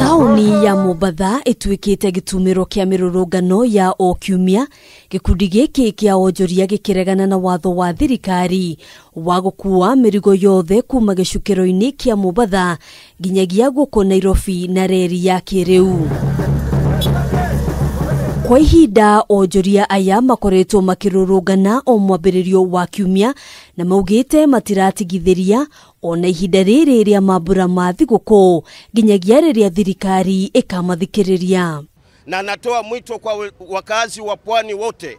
Taũni ya Mombatha ĩtuĩkĩte gĩtumĩro kĩa mĩrũrũngano ya o kiumia, gĩkundi gĩkĩ kĩa onjoria gĩkĩregana na watho wa thirikari wa gũkua mĩrigo yothe kuma gĩcukĩro-inĩ kĩa Mombatha nginyagia gũkũ Nairobi na reri ya kĩrĩu. Kwa ihinda onjoria aya makoretwo makĩrũrũngana o mwambĩrĩrio wa kiumia na maugĩte matiratigithĩria ona ihinda rĩrĩ rĩa mambura ma thigũkũ nginyagia rĩrĩa thirikari ĩkamathikĩrĩria. Na natoa mwito kwa wakazi wa pwani wote,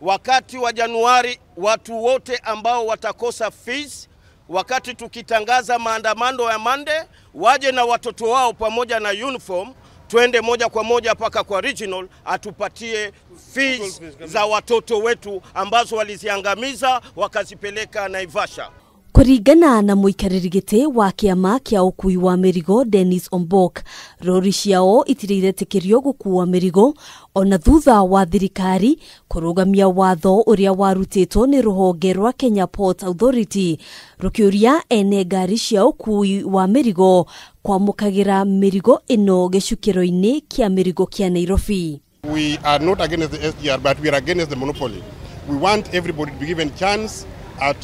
wakati wa Januari watu wote ambao watakosa fees, wakati tukitangaza maandamano ya Monday, waje na watoto wao pamoja na uniform, twende moja kwa moja paka kwa regional atupatie fees za watoto wetu ambazo waliziangamiza wakazipeleka Naivasha. Kũringana na mũikarĩri gĩtĩ wa kĩama kĩa ũkui wa mĩrigo Dennis Ombok, rori ciao itirĩ iretĩkĩrio gũkua mĩrigo ona thutha wa thirikari kũrũgamia watho ũrĩa warutĩtwo nĩ rũhonge rwa Kenya Ports Authority rũkĩũria ene ngari cia ũkui wa mĩrigo kwamũkagĩra mĩrigo ĩno gĩcukĩro-inĩ kĩa mĩrigo kĩa Nairobi. We are not against the SGR, but we are against the monopoly. We want everybody to be given chance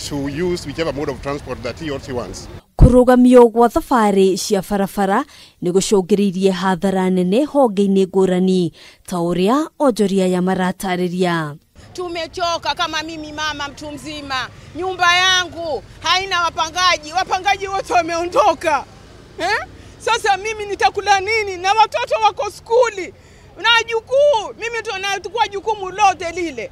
to use whichever mode of transport that he or she wants. Kũrũgamio gwa thabarĩ cia barabara nĩ gũcũngĩrĩirie hathara nene honge-inĩ ngũrani ta ũrĩa onjoria aya maratarĩria. Tumechoka. Kama mimi mama mtu mzima, nyumba yangu haina wapangaji, wapangaji wote wameondoka. Sasa mimi nitakula nini? Na watoto wako skuli na jukuu, mimi tunachukua jukumu lote lile.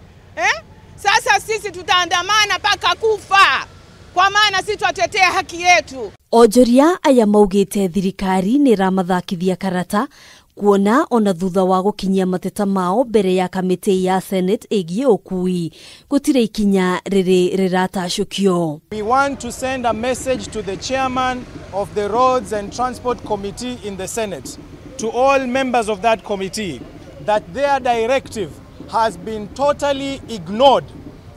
Sasa sisi tutaandamana paka kufa, kwa maana sisi tutatetea haki yetu. Onjoria aya maugĩte thirikari nĩ ĩramathakithia karata kuona ona thutha wa gũkinyia mateta mao mbere ya kamĩtĩ ya Senate ĩgiĩ ũkui gũtirĩ ikinya rĩrĩ rĩratacũkio. We want to send a message to the chairman of the Roads and Transport Committee in the Senate, to all members of that committee, that their directive has been totally ignored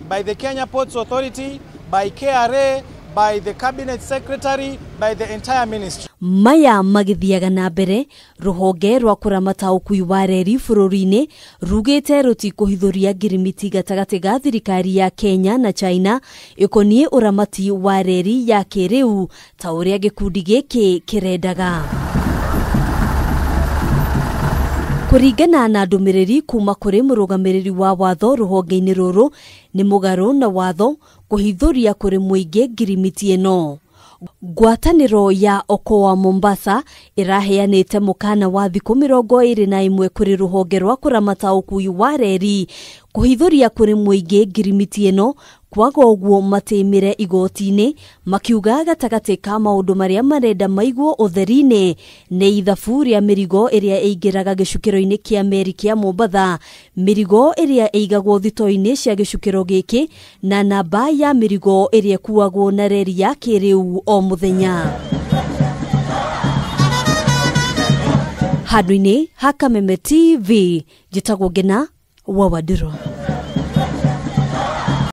by the Kenya Ports Authority, by KRA, by the Cabinet Secretary, by the entire ministry. Maya magithiaga na mbere rũhonge rwa kũramata ũkui wa reri bũrũri-inĩ rugĩte rũtikũhithũria ngirimiti gatagatĩ ga thirikari ya Kenya na China ĩkoniĩ ũramati wa reri ya kĩrĩu ta ũrĩa gĩkundi gĩkĩ kĩrendaga. Kũringana na ndũmĩrĩri kuma kũrĩ mũrũgamĩrĩri wa watho rũhonge-inĩ rũrũ nĩ mũgarũ na watho kũhithũria kũrĩ mũingĩ ngirimiti ĩno. Ngwatanĩro ya Okoa Mombasa ĩraheanĩte mũkana wa thikũ 21 kũrĩ rũhonge rwa kũramata ũkui wa reri kũhithũria kũrĩ mũingĩ ngirimiti ĩno kwaga ũguo matĩmĩre igoti-inĩ, makiuga gatagatĩ ka maũndũ marĩa marenda maigwo ũtheri-inĩ nĩ ithabu rĩa mĩrigo ĩrĩa ĩingĩraga gĩcukĩro-inĩ kĩa meri kĩa Mombatha, mĩrigo ĩrĩa ĩigagwo thito-inĩ cia gĩcukĩro gĩkĩ na namba ya mĩrigo ĩrĩa ĩkuagwo na reri ya kĩrĩu o mũthenya. Handũ-inĩ ha Kameme TV, njĩtagwo Ngena wa Wandĩrũ.